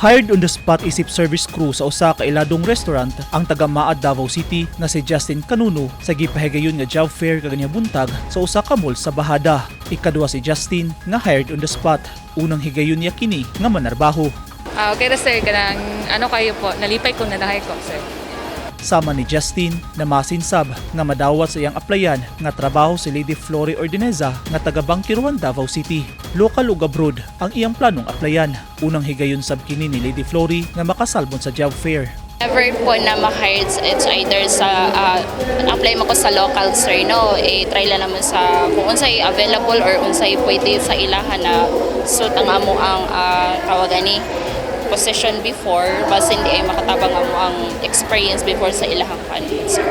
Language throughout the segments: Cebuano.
Hired on the spot isip service crew sa usa ka iladong restaurant ang taga Maad, Davao City nga si Justin Canuno sa gipahigayon nga job fair kaganihang buntag sa usa ka mall sa Bajada. Ikaduha si Justin nga hired on the spot. Unang higayon niya kini nga manarbaho. Ah, okay ra, sir, kanang ano kayo po, nalipay ko na nahay ko, sir. Sama ni Justin na masinsab nga madawat sa iyang applyan nga trabaho si Lady Flory Ordineza nga taga Bangkiruan, Davao City. Lokal ug abroad ang iyang planong applyan. Unang higayon sab kini ni Lady Flory nga makasalmon sa job fair. Never po na ma-hired, it's either sa apply mo ko sa local, sir, no, eh try lang naman sa kung unsay available or unsay pwede sa ilahan na suit ang amo ang tawagan ni position before, basin di ay makatabang amo ang experience before sa ilahang country, sir.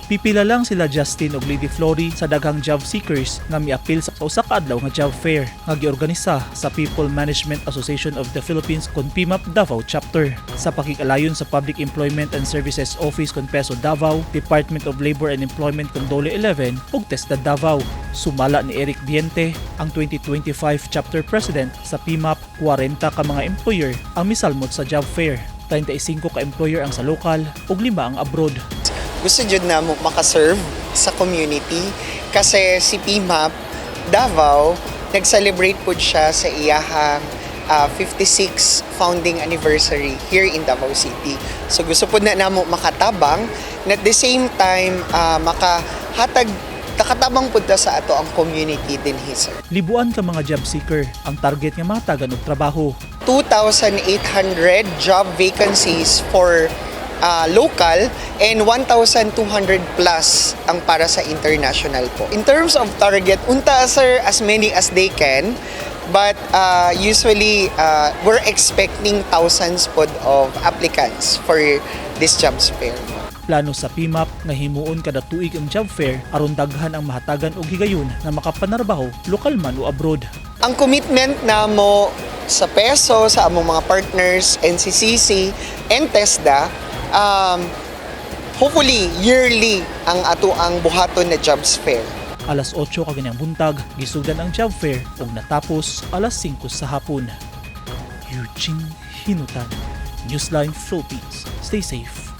Pipila lang sila Justin ug Lady Flory sa daghang job seekers nga miapil sa usa ka adlaw nga job fair nga giorganisa sa People Management Association of the Philippines kon PMAP Davao Chapter sa pakig-alayon sa Public Employment and Services Office kon PESO Davao, Department of Labor and Employment kon DOLE 11 ug TESDA Davao. Sumala ni Eric Diente, ang 2025 chapter president sa PMAP, 40 ka mga employer ang misalmot sa job fair. 35 ka employer ang sa lokal ug 5 ang abroad. Gusto jud na mo makaserve sa community kasi si PMAP Davao, nag-celebrate po siya sa iyahang 56 founding anniversary here in Davao City. So gusto po na namo makatabang and at the same time makahatag nakatabang pud ta sa ato ang community din here, sir. Libuan ka mga job seeker ang target nga mahatagan og trabaho. 2,800 job vacancies for local and 1,200 plus ang para sa international po. In terms of target, unta, sir, as many as they can. But usually, we're expecting thousands pod of applicants for this jobs fair. Plano sa PMAP nga himuon kada tuig ang job fair aron daghan ang mahatagan og higayon nga makapanarbaho, lokal man o abroad. Ang commitment namo sa PESO, sa among mga partners, NCCC, and TESDA, hopefully yearly ang ato ang buhaton na jobs fair. Alas 8 kaganihang buntag, gisugdan ang job fair ug natapos alas 5 sa hapon. Eugene Hinutan, Newsline Philippines. Stay safe.